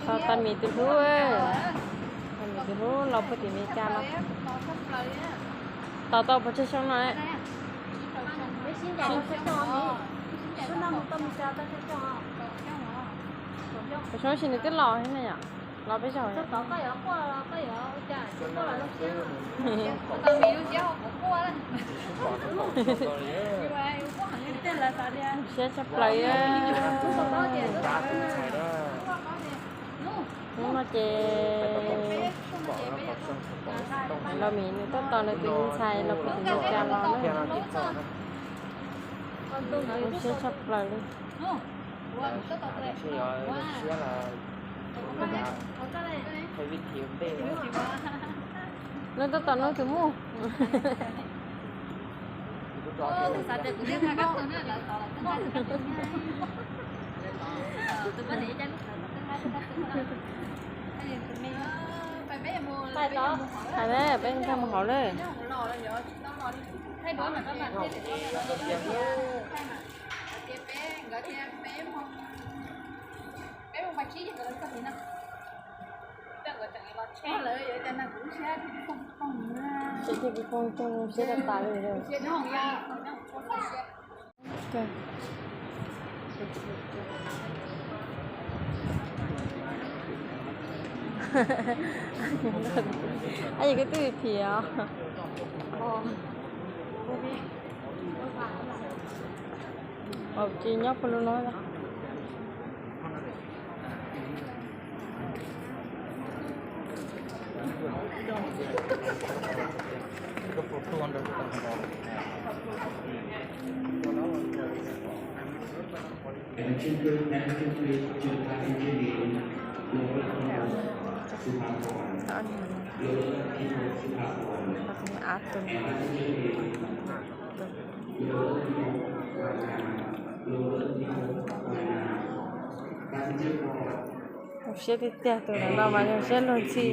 Tos tais mis tus hlub, tais mis tus hlub los puag tim Meskas no. Tos tau pes tsawg xyoo no? Pes xyoo tsis nws twb los thiab ne yom, los peb zaug. Siab tshaj plaws. Hnub no ces Los Mis nws tuaj tos nws tus ntxhais los puag tim Meskas los na. Zoo siab tshaj plaws li. Nws tuaj tos nws tus muam. Hais ne, peb nkag mus hauv lawm. Tsis thiaj kuv phooj coob siab tag tas li. Yog koj twb phim os. Tsis nyob puag lub no. Zoo siab tiag tiag, tus no mas zoo siab luag ntxhi.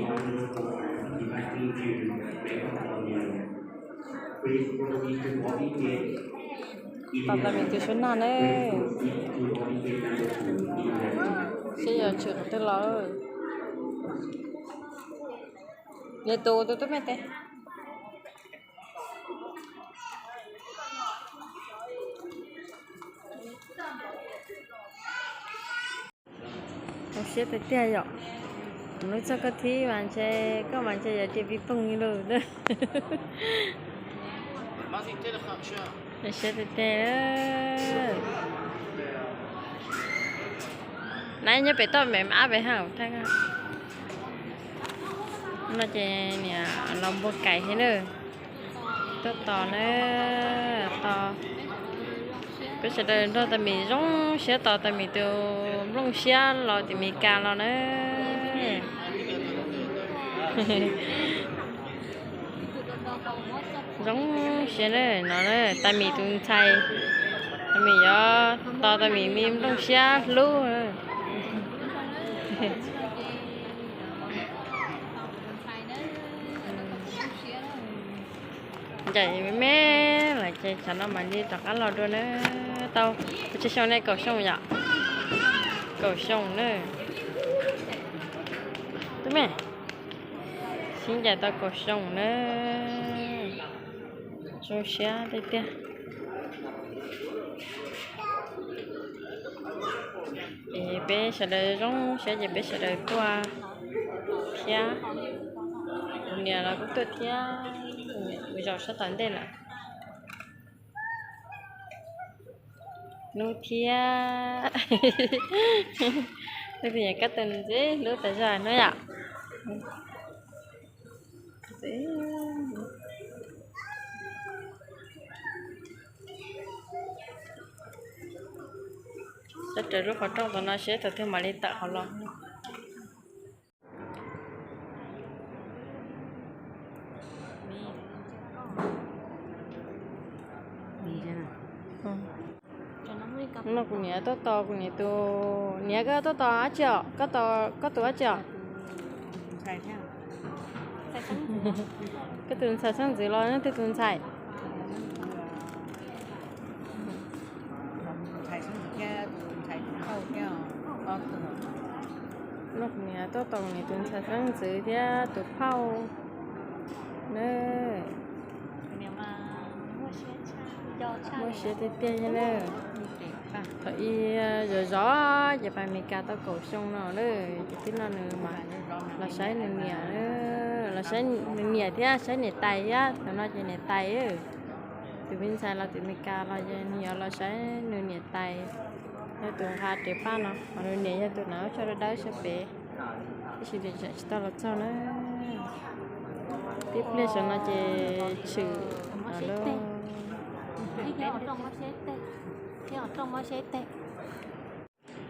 Tos tais mis tus suav nag na. Seb yog tshwm qhov twg los. Nws tus tus tub me tes. Zoo siab tiag tiag yom. Lub txoj koj thib mas ntshe koj mas ntshe yuav cia pib pooj li lawm. Zoo siab tiag tiag. Nab nyob pem toj me ab pem haj thaj. No ces niam los npua kais thiab na. Tuaj tos na, tos. Peb sawv daws nrog tais mis zoo siab tos tais mis tus nplooj siab los tim Meskas los na. Zoo siab na, no na, tais mis tus ntxhais, tais mis yuav tos tais mis me nplooj siab hlub. Ncaim me me lawm ces tsam no mam li rov qab los dua na. Tau pes tsawg xyoo ne? Kaum xyoo yom? Kaum xyoo na. Tub me, sib ncaim tau kaum xyoo na. Zoo siab tiag tiag. Es peb sawv daws zoo siab ces peb sawv daws tuaj thiab. Kuv niam los kuj tuaj thiab, kuv zaum sab tom ntej lawm. Hnub thiab, tus niam kab tus ntxim hlub tas zog hnub yom. Sab raws lub qhov rooj tom no seb thaum twg mam li tawm hauv los. No kuv niam tuaj tos kuv niam tus, niam koj tuaj tos dab tsi os? Koj tos koj tus dab tsi os? Koj tus ntxhais xeeb ntxwv los neb twg tus ntxhais? Ntxhais xeeb ntxwv thiab tus ntxhais tus nkauj thiab. Kuv niam tuaj tos kuv niam tus ntxhais xeeb ntxwv thiab tus phauj na. Muaj siab tiag tiag na. Thaum ub zov zov ces pais Amelikas tau kaum xyoo no na, ces tib no nws mas los saib nws niam, los saib nws niam thiab saib niam tais thiab. Thaum no ces niam tais, tus me ntxhais los tim Amelikas los ces nws yuav los saib nws niam tais, yog tus nqa ris paj no, ho nws niam yog tus hnav ib co dawb dawb sab pem, tab sis nws tseem tsis tau los txog na. Tib pliag saum no ces tshwm lawm.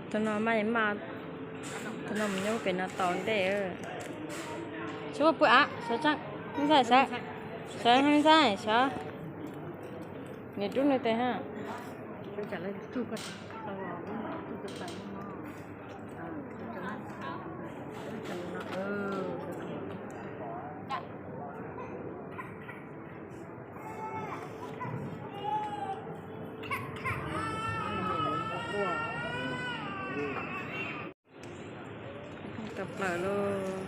Tus no mas, tus no mus nyob pem no tau ntej. Sawv pw av, sawv tseeb, me ntxhais sawv, sawv me ntxhais sawv. Niam rub nws tes ha. Tawm plaws lauj.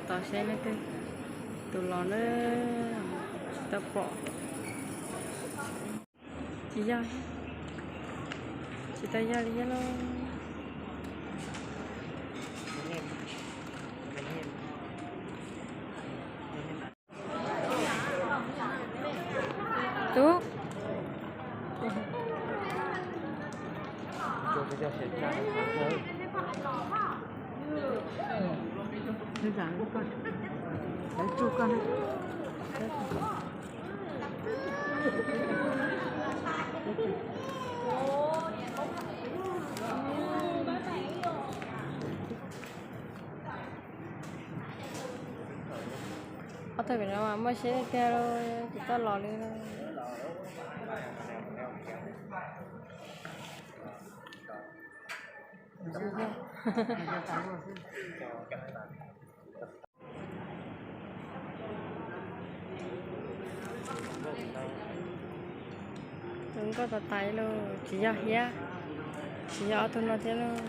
Tos saib leej twg tus los na, tsis tau pom. Tsis yog, tsis tau yog li thiab lauj. Tub, ob tug pem no mas muaj siab tiag tiag lauj, tsis tau los li lauj. Tus nkauj tos tais lauj, tsis yog thiab, tsis yog ob tug no thiab lauj.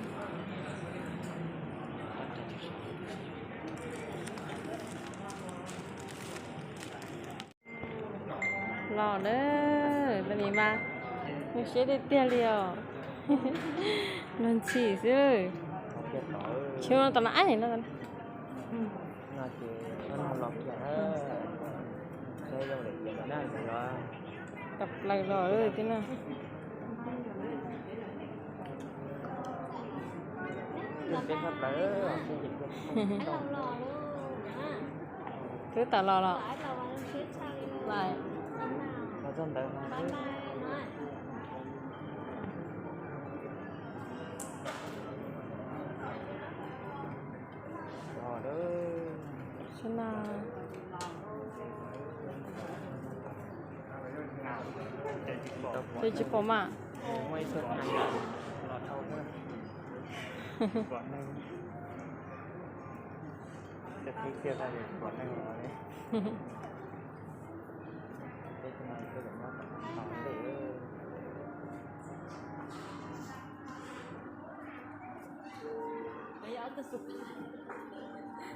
Los na, tus ni mas zoo siab tiag tiag li os. Luag ntxhi xwb. Tsis ua no tom no, no tom no. Tawm plaws los tib no. Twb tawm los los. Sab na, ces tsis pom mas.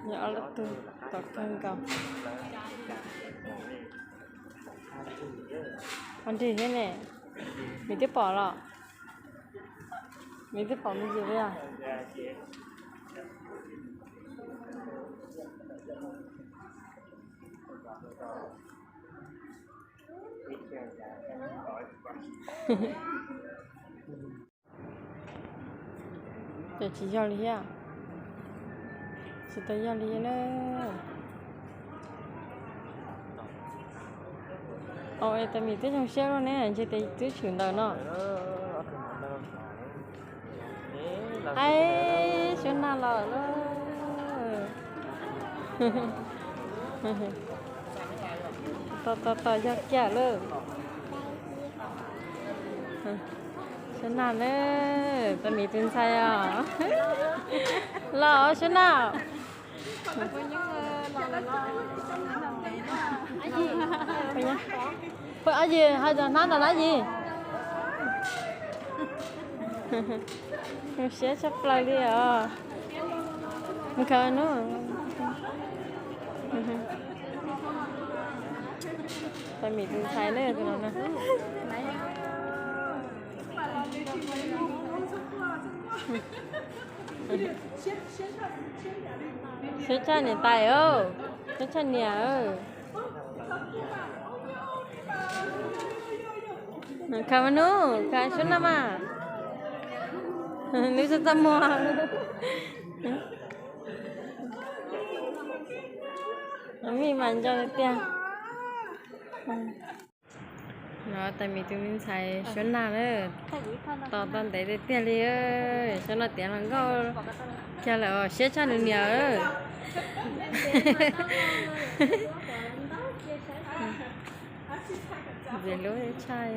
Yog ob lub tug tom kawg nkaus. Ua nrig thiab ne. Nws twb pom los? Nws twb pom me ntsis li os. Ces tsis yog li thiab. Tsis tau yog li na. Au, es tus me twb zoo siab luaj ne, ntshe tes twb tshwm ntawm no. Aib, Suab Nag los lauj. Tos tos tos, yog kiag lauj. Suab Nag na, tus me tus ntxhais os. Los Suab Nag. Phooj Ab Yig, ho zov hnab ntawm Ab Yig. Zoo siab tshaj plaws li os. Mus khaws nub. Tais Mim tus ntxhais na, tus no na. Siab tshaj niam tais, siab tshaj niam. Khaws mas nub, khaws suab naj mas. Nub txaj txaj muag. Mim mas nco tiag. No tais Mim tus me ntxhais suab naj na, tos tau ntev tiag tiag li. Suab noj tiav hluas nkauj kiag lawm, siab tshaj nws niam. Ntxiv lub tshaj.